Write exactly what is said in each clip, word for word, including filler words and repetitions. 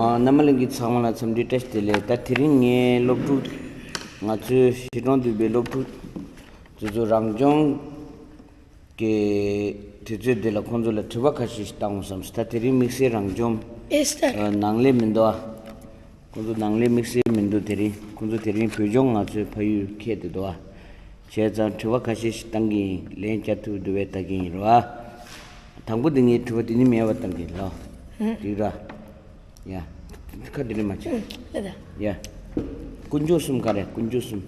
རྣམ་པ་ལྷན་རྒྱས་ཚང་མ་ལ་འཚམས་འདྲི་བཀྲ་ཤིས་བདེ་ལེགས། ད་དེ་རིང་ངའི་སློབ་ཕྲུག་ང་ཚོའི་གཞིས་གྲོང་འདུས་པའི་སློབ་ཕྲུག་དེ་ཚོ་རང་སྦྱོང་གི་དུས་ཚོད་འདི་ལ་ཁོང་ཚོ་ལ་དྲི་བ་ཁ་ཤས་ཤིག་བཏང་བསམ་སོང་། ད་དེ་རིང་དམིགས་བསལ་རང་སྦྱོང་ཨེ་སྟར། ནང་ལས་མི་འདུག་ཨ། ཁོང་ཚོ་ནང་ལས་དམིགས་བསལ་མི་འདུག་དེ་རིང་ཁོང་ཚོ་དེ་རིང་བོད་ལྗོངས་ང་ཚོའི་ཕ་ཡུལ་ཁྱེར་ཏེ་འདུག་ཨ། བྱས་ཙང་དྲི་བ་ཁ་ཤས་ཤིག་བཏང་གི་ཡིན། ལན་རྒྱག་ཐུབ་འདུག་པས་ལྟ་གི་ཡིན་རོ་ཨ། དང་པོ་དེ་ངས་དྲི་བ་དེ་ནི་མེད་པ་བཏང་གི་ལོ། ཨུ། འགྲིག་ར། ཡ། ཁ་དེ་ནི་མ་བྱེད། ཨུ། ལ་ད། ཡ། དཀོན་མཆོག་གསུམ་ག་རེ། དཀོན་མཆོག་གསུམ།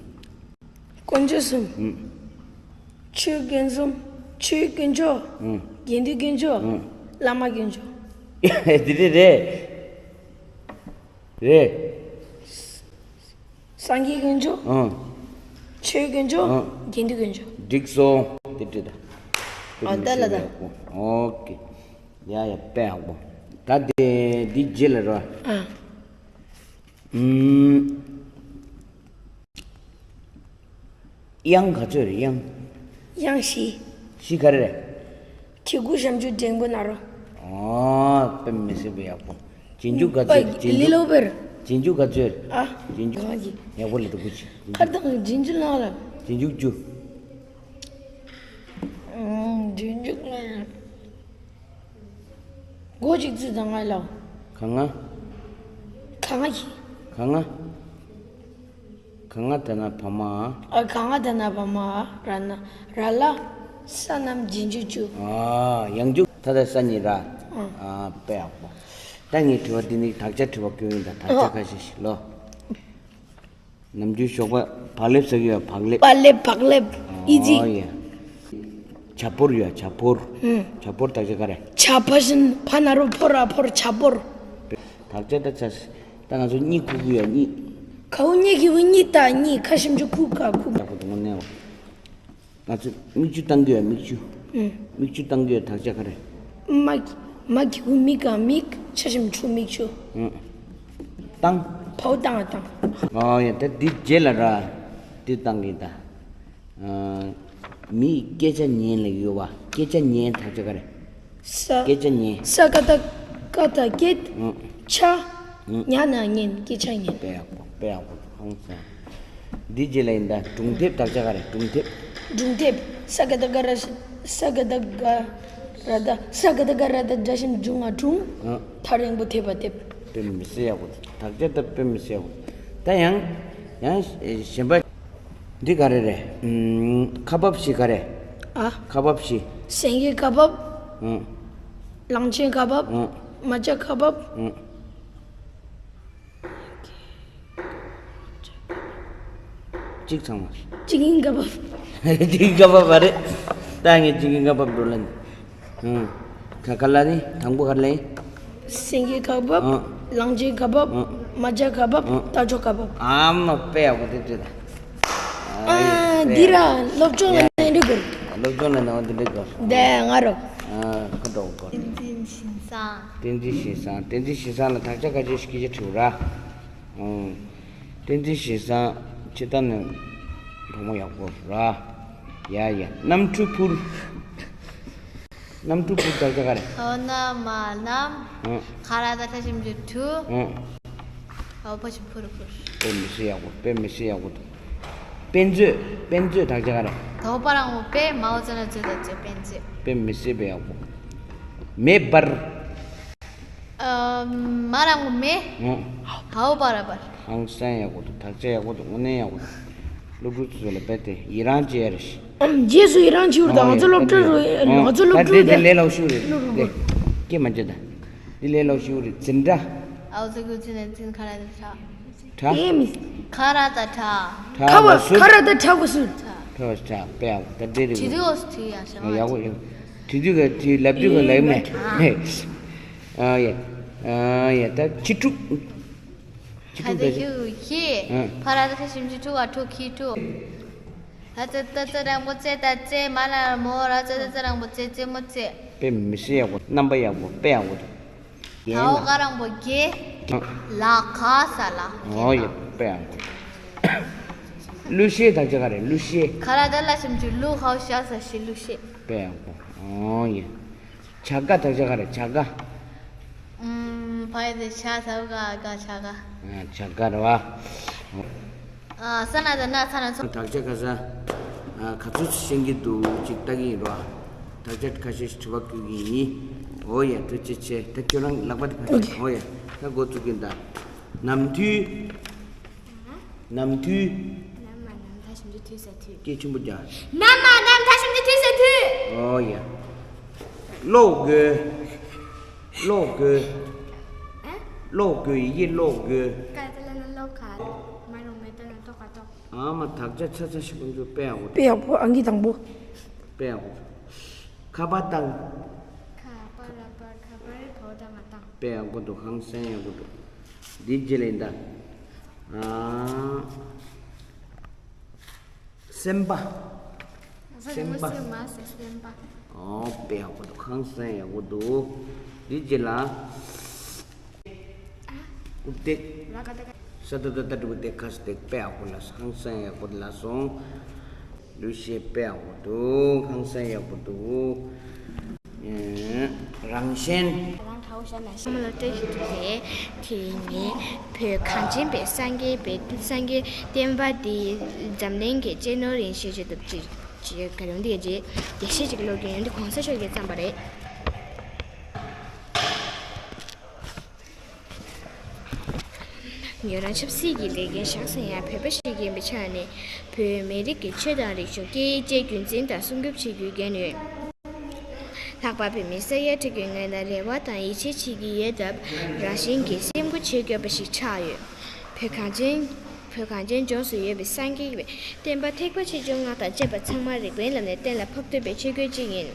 དཀོན་མཆོག་གསུམ། ཨུ། ཆོས་དཀོན་གསུམ། ཆོས་དཀོན་མཆོག། ཨུ། དགེ་འདུན་དཀོན་མཆོག། ཨུ། བླ་མ་དཀོན་མཆོག། དེ་རེད་རེད། རེད། སངས་རྒྱས་དཀོན་མཆོག། ཨང་། ཆོས་དཀོན་མཆོག། ཨང་། དགེ་འདུན་དཀོན་མཆོག། འགྲིག་སོང་། དེ་འགྲིག་ད། ཨ་ད་ལ་ད། ཨོ་ཀེ། ཡ་ཡ་དཔེ་ཡག་པོ། ད་དེ་འདི་རྗེས་ལ་རོ། ཨ། ཨུམ། དབྱངས་ག་ཚོད་རེད། དབྱངས། དབྱངས་བཞི། བཞི་ག་རེ་རེད། གི་གུ་ཞབས་ཀྱུ་འགྲེང་བུ་ན་རོ། ཨོ། དཔེ་མི་སྲིད་པའི་ཡག་པོ། རྗེས་འཇུག་ག་ཚོད། རྗེས་འཇུག་ལི་ལོ་བེར། རྗེས་འཇུག་ག་ཚོད། ཨ། རྗེས་འཇུག་གང་གི། ཡག་པོ་ལ་འདུག་གུ་ཅི། ཁར་དང་རྗེས་འཇུག་ལ་ལ། རྗེས་འཇུག་བཅུ། ཨང་། རྗེས་འཇུག་ལ་ལ། མགོ་གཅིག་ཚུད་དང་ང་ལ། ག་ང་། ག་ང་གི། ག་ང་། ག་ང་ད་ན་བ་མ། ཨ། ག་ང་ད་ན་བ་མ། ར་ན། ར་ལ། ས་རྣམས་རྗེས་འཇུག་བཅུ། ཨ། ཡང་འཇུག་ད་ལྟ་ས་གཉིས་ར། ཨ། དཔེ་ཡག་པོ། ད་ངའི་དྲི་བ་འདི་ནི་དག་ཆ་དྲི་བ་སྐྱོན་ཡིན། ད་དག་ཆ་ཁ་ཤས་ཤིག་ལོ། ནམ་རྒྱུན་ཞོགས་པ་བག་ལེབ་ཟ་གི་ཡོད། བག་ལེབ། བག་ལེབ། བག་ལེབ། ཨི་ཛི། ཨོ་ཡ། བྱ་ཕོར་ཡོད། བྱ་ཕོར། ཨུམ། བྱ་ཕོར་དག་ཆ་ག་རེ། བྱ་ཕ་བཞིན་ཕ་ན་རོ་ཕོ་ར་ཕོར། བྱ་ཕོར། དག་ཆ་ད་ཚ། ད་ང་ཚོ་གཉིད་ཁུག་གི་ཡོད། གཉིད། གའུ་གཉིད་ཀྱི་བུ་གཉིད་ད་གཉིད། ཁ་ཞིམ་ཆུ་ཁུག་ག་ཁུག་ཡག་པོ་འདུག་ངོ་ནས། ང་ཚོ་མིག་ཆུ་བཏང་གི་ཡོད། མིག་ཆུ། ཨུམ། མིག་ཆུ་བཏང་གི་ཡོད། དག་ཆ་ག་རེ། མ་གི། མ་གི་གུ་མི་ག་མིག་ཆ་ཞིམ་ཆུ་མིག་ཆུ། ཨུམ། བཏང་། བའོ་བཏང་བཏང་། ཨོ་ཡ། ད་འདི་རྗེས་ལ་ར། འདི་བཏང་གི་ད། ཨ། མིའི་སྐད་ཆ་ཉན་ལ་ཡོད་པ། སྐད་ཆ་ཉན་དག་ཆ་ག་རེ། ས། སྐད་ཆ་ཉན། ས་ཀ་བཏགས་སྐ་ད་སྐད། ཨུམ། ཆ། ཨུམ། ཉ་ན་ཉན། སྐད་ཆ་ཉན། དཔེ་ཡག་པོ། དཔེ་ཡག་པོ། ཧང་སང་། འདི་རྗེས་ལ་ཡིན་ད། སྒྲུང་དེབ་དག་ཆ་ག་རེ། སྒྲུང་དེབ། སྒྲུང་དེབ། ས་ཀ་བཏགས་སྒ་ར། ས་ཀ་བཏགས་སྒ་ར་ད། ས་ཀ་བཏགས་སྒ་ར་ད་སྒྲ་ཞབས་ཀྱུ་སྒྲུང་། ང་སྒྲུང་། ཨ། ཐག་རིང་པོ་ཐེབས་པ་ཐེབས། དཔེ་མི་སྲིད་ཡག་པོ། དག་ཆ་ད་དཔེ་མི་སྲིད་ཡག་པོ། ད་ཡང་། ཡང་གཞན་པ། འདི་ག་རེ་རེད། ཨུམ། ཁ་འབབ་བཞི་ག་རེ། ཨ། ཁ་འབབ་བཞི། སེང་གེ་ཁ་འབབ། ཨུམ། གླང་ཆེན་ཁ་འབབ། ཨུམ། རྨ་བྱ་ཁ་འབབ། ཨུམ། གཅིག་ཚང་མ། ཅི་གིན་ཁ་འབབ། ཅི་གིན་ཁ་འབབ་མ་རེད། ད་ངས་ཅི་གིན་ཁ་འབབ་འགྲོ་ལ། ཨང་། ཁ་ཁ་ལ་ནི་དང་པོ་ག་རེ་ལབ་ཡིན། སེང་གེ་ཁ་འབབ། ཨང་། གླང་ཆེན་ཁ་འབབ། ཨང་། རྨ་བྱ་ཁ་འབབ། ཨང་། རྟ་མཆོག་ཁ་འབབ། ཨ་མ་དཔེ་ཡག་པོ་དེ་བྲིས་ད། ཨ། འདི་ར་སློབ་སྦྱོང་ལ་ནན་འདྲི་དགོས། སློབ་སྦྱོང་ལ་ནན་འདྲི་དགོས། འདི་ང་རོ། ཨ། ཁ་འགྲོ་དགོས། བསྟན་འཛིན་ཞིང་བཟང་། བསྟན་འཛིན་ཞིང་བཟང་། བསྟན་འཛིན་ཞིང་བཟང་ལ་དག་ཆ་ཁ་ཤས་ཤིག་སྐད་ཆ་དྲིས་ར། ཨང་། བསྟན་འཛིན་ཞིང་བཟང་ཁྱེད་ལྟ་ནས་གྲོགས་མོ་ཡག་པོ་ར། ཡ་ཡ། གནམ་གྲུ་འཕུར། གནམ་གྲུ་འཕུར་དག་ཆ་ག་རེ། འོ་ན་མ་གནམ། ཨང་། ཁ་ར་ད་ཁ་ཞབས་ཀྱུ་གྲུ། ཨང་། འོ་ཕ་ཞབས་འཕུར་འཕུར། དཔེ་མི་སྲིད་ཡག་པོ། དཔེ་མི་སྲིད་ཡག་པོ་འདུག་དཔེ་མཛོད། དཔེ་མཛོད་དག་ཆ་ག་རེ། དོ་པ་ར་ངོ་དཔེ། མའོ་ཙེ་ན་མཛོད་ད་མཛོད། དཔེ་མཛོད། དཔེ་མི་སྲིད་པའི་ཡག་པོ། མེ་འབར། ཨ། མ་ར་ངོ་མེ། ཨང་། ཧའོ་པ་ར་འབར། ཧང་སང་ཡག་པོ་འདུག་དག་ཆ་ཡག་པོ་འདུག་དངོས་གནས་ཡག་པོ་འདུག་སློབ་ཕྲུག་ཚོ་ལ་རྦད་དེ་ཡི་རང་བྱེད་ཡ་རེད། ཨམ། རྗེས་སུ་ཡི་རང་བྱེད་རོགས་དང་། ང་ཚོ་སློབ་གྲྭ་རུ། ང་ཚོ་སློབ་ད་འདི་གྲྭ་དེ་ལས་སླ་པོ་ཞིག་རེད། སློབ་དེ་སྐད་མ་བརྗེད་ད། འདི་ལས་སླ་པོ་ཞིག་རེད། འཛིན་གྲྭ། ཨའོ་ཙི་གུ་ཙི་ནས་འཛིན། ཁ་ར་ད་ཁྲ། ཁྲ། ཨེ་མི། ཁ་ར་ད་ཁྲ། ཁྲ་ཁ་བ་ཟུར། ཁ་ར་ད་ཁྲ་གོ་ཟུར། ཁྲ་བ་ཁྲ། དཔེ་ཡག་པོ། ད་འདི་རེད། དྲི་དུས་འོ་སུ་དྲི་ཡ་ཤ། ཡག་པོ་ཡག་པོ། དྲི་དུས་ག་དྲི། ལབ་དུས་ག་ལབ་མེད། ཨ་ཡ། ཨ་ཡ། ད་ཁྱི་ཕྲུག་ཁྱི་ཕྲུག་ད་ཁྱི། ཨ། ཕ་ར་ད་ཁ་ཞབས་ཀྱུ་ཕྲུ། བ་ཕྲུག་ཁྱི་ཕྲུག་ར་ཙ་ད་ཙ་ར་ངོ་རྩེ་ད་རྩེ། མ་ལ་མོ། ར་ཙ་ད་ཙ་ར་ངོ་རྩེ། རྩེ་མོ་རྩེ། དཔེ་མི་སྲིད་ཡག་པོ། རྣམ་པ་ཡག་པོ། དཔེ་ཡག་པོ་འདུག་དའོ་ག་ར་ངོ་གེ། ལ་ག་ས་ལ། ཨོ་ཡ། དཔེ་ཡག་པོ། གླུ་གཞས་དག་ཆ་ག་རེ། གླུ་གཞས། ཁ་ར་ད་ལ་ཞབས་ཀྱུ་གླུ། ཧའོ་ཤ་ས་ཤི། གླུ་གཞས། དཔེ་ཡག་པོ། ཨོ་ཡ། བྱ་དགའ་དག་ཆ་ག་རེ། བྱ་དགའ། ཨུམ། ཕ་ཡི་དེ་ཆ་ཚ་བ་ག་ག་ཆ་ག་ཨ། ཆ་ག་རེད་བ། ཨ། ས་ན་ད་ན་ཚ་ན་ཚོ། དག་ཆ་ག་ས། ཨ། ག་ཚོད་ཤེས་ཀྱི་འདུག་ཅིག་ལྟ་གི་ཡིན་རོ། དག་ཆ་ཁ་ཤས་ཤིག་དྲི་བ་བཀོད་ཀྱི་ཡིན། འོ་ཡ། ཐུགས་རྗེ་ཆེ། ད་ཁྱོད་རང་ལག་པ་དེ་ཕར་ཕྱིན། འོ་ཡ། ད་འགོ་བཙུགས་ཀྱིན་གདའ། ནམ་དུས། ནམ་དུས། ནམ་མ་ནམ་ད་ཞིམ་དུས་དུས་ས་དུས། སྐད་ཆེན་པོ་རྒྱག་ནམ་མ་ནམ་ད་ཞིམ་དུས་དུས་ས་དུས། ཨོ་ཡ། གློག་དགོས། གློག་དགོས། ཨ། གློག་དགོས། ཡི་གེ་གློག་དགོས། ཀ་ཏ་ལ་ན་གློག་ག་མ་རུང་མེ་ཏ་ན་ཏོག་ག་ཏོག་ཨ་མ། དག་ཆ་ཚ་ཚ་ཞིག་ཁོང་ཚོ་དཔེ་ཡག་པོ་འདུག་དཔེ་ཡག་པོ། ཨང་ཀི་དང་པོ། དཔེ་ཡག་པོ་འདུག་ཁ་པར་བཏང་། ཁ་པར་ར་པར་ཁ་པར་རི་བོ་ད་ང་བཏང་། དཔེ་ཡག་པོ་འདུག་ཧང་སང་ཡག་པོ་འདུག་འདི་རྗེས་ལ་ཡིན་ད། ཨ། སེམས་པ། སེམས་པ། སེམས་པ། ཨོ། དཔེ་ཡག་པོ་འདུག་ཧང་སང་ཡག་པོ་འདུག་འདི་རྗེས་ལ། རྐུབ་སྟེགས། ས་ད་ད་ད་འགྲུབ་སྟེགས་ཁ་སྟེགས། དཔེ་ཡག་པོ་ལ་ཧང་སང་ཡག་པོ་ལ་སོང་། ལུས་ཤེས་དཔེ་ཡག་པོ་འདུག་ཧང་སང་ཡག་པོ་འདུག་ཨེ། རང་བཞིན། རང་ག་བོ་ཤ་ན་ཤ་མ་ལ་བཀྲ་ཤིས་བདེ་ལེགས། དེ་རིང་ནི་བོད་གངས་ཅན་པའི་སངས་རྒྱས་པའི་སངས་རྒྱས་བསྟན་པ་འདི་འཛམ་གླིང་གི་གཅེས་ནོར་ཡིན་ཞེས་བརྗོད་དུ་ཅི་ཅི་ག་རུང་འདི་རྗེ་རྒྱལ་སྲས་ཅིག་ལོ་རྒྱུས་ཡོན་ཏན་གོང་ས་མཆོག་གིས་བརྩམས་པ་རེད། ངོས་རང་ཆབ་སྲིད་ཀྱི་ལས་འགན་བཞག་ཟིན་ཡང་བོད་པ་ཞིག་ཡིན་པའི་ཆ་ནས་བོད་མི་རིགས་ཀྱི་ཆོས་དང་རིག་གཞུང་སྐད་ཡིག་བཅས་རྒྱུན་འཛིན་དང་སྲུང་སྐྱོབ་བྱེད་རྒྱུའི་འགན་ཡོད། ལྷག་པར་བོད་མི་ས་ཡ་ཁྲི་བརྒྱད་ལྔ་ལ་རེ་བ་དང་ཡིད་ཆེས་བྱེད་ཀྱི་ཡོད་སྟབས་རང་བཞིན་གྱིས་སེམས་ཁུར་བྱེད་དགོས་པ་ཞིག་ཆགས་ཡོད། བོད་གངས་ཅན་བོད་གངས་ཅན་ལྗོངས་སུ་ཡོད་པའི་སངས་རྒྱས་པའི་བསྟན་པ་ཐེག་པ་ཆེ་ཆུང་སྔགས་དང་བཅས་པ་ཚང་མ་རིག་པའི་ལམ་ནས་གཏན་ལ་ཕབ་ཐུབ་པའི་ཆོས་གོས་གཅིག་ཡིན།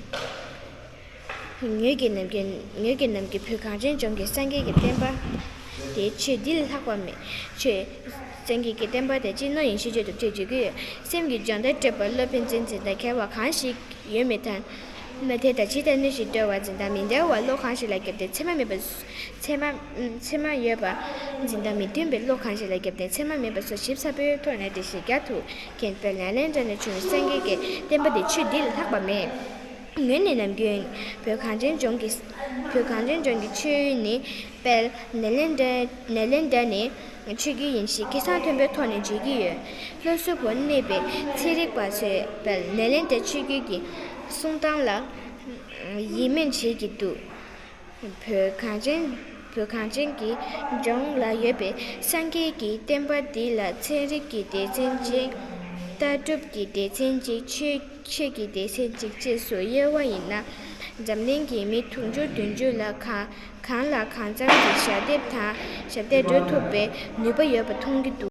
ངོས་ཀྱིས་ནམ་རྒྱུན་ངོས་ཀྱིས་ནམ་རྒྱུན་བོད་གངས་ཅན་ལྗོངས་ཀྱི་སངས་རྒྱས་ཀྱི་བསྟན་པ་དེ་ཆོས་འདི་ལས་ལྷག་པ་མེད། ཆོས་སངས་རྒྱས་ཀྱི་བསྟན་པ་དེ་གཅེས་ནོར་ཡིན་ཞེས་བརྗོད་དུ་བཅས་བརྗོད་ཀྱི་ཡོད། སེམས་ཀྱི་སྦྱོང་བརྡར་སྤྲད་པ་སློབ་དཔོན་ཚུན་ཚོད་དང་ཁྱད་པར་གང་ཞིག་ཡོད་མེད་དང་། མ་དེ་དང་ཇི་ལྟར་ནུས་ཤིང་བརྟོལ་བ་འཛིན་སྟངས་མི་འདྲ་བ་བློ་གང་ཞིག་ལ་བརྒྱབ་སྟེ་ཚད་མ་མེད་པ། ཚད་མ་ཚད་མ་ཡོད་པ། འཛིན་སྟངས་མི་མཐུན་པའི་བློ་གང་ཞིག་ལ་བརྒྱབ་སྟེ་ཚད་མ་མེད་པ་སོགས་ཞིབ་ཚགས་པོའི་ཐོག་ནས་འགྲེལ་བཤད་རྒྱག་ཐུབ་མཁན་དཔལ་ནཱ་ལེནྡྲ་ནས་བྱུང་བའི་སངས་རྒྱས་ཀྱི་བསྟན་པ་འདི་ཆོས་འདི་ལས་ལྷག་པ་མེད། ངོས་ནས་ནམ་རྒྱུན་བོད་གངས་ཅན་ལྗོངས་ཀྱི་བོད་གངས་ཅན་ལྗོངས་ཀྱི་ཆོས་ནི་དཔལ་ནཱ་ལེནྡྲ་ནཱ་ལེནྡྲ་ནས་ཆོས་བརྒྱུད་ཡིན་ཞེས་སྐད་གསང་མཐོན་པོའི་ཐོག་ནས་བརྗོད་ཀྱི་ཡོད། བློ་གཟུ་བོར་གནས་པའི་ཚན་རིག་པ་ཚོས་དཔལ་ནཱ་ལེནྡྲ་ཆོས་བརྒྱུད་ཀྱི་གསུང་སྟངས་ལ་ཡིད་སྨོན་བྱེད་ཀྱི་འདུག་བོད་གངས་ཅན་བོད་གངས་ཅན་གྱི་ལྗོངས་ལ་ཡོད་པའི་སངས་རྒྱས་ཀྱི་བསྟན་པ་འདི་ལ་ཚན་རིག་གི་སྡེ་ཚན་གཅིག་ལྟ་གྲུབ་ཀྱི་སྡེ་ཚན་གཅིག་ཆོས་ཆོས་ཀྱི་སྡེ་ཚན་གཅིག་བཅས་སུ་དབྱེ་བ་ཡིན་ན། འཛམ་གླིང་གི་མི་དུང་ཕྱུར་བདུན་ཅུ་ལ་གང་གང་ལ་གང་འཚམ་གྱི་ཞབས་འདེགས་དང་ཞབས་འདེགས་སྒྲུབ་ཐུབ་པའི་ནུས་པ་ཡོད་པ་མཐོང་གི་འདུག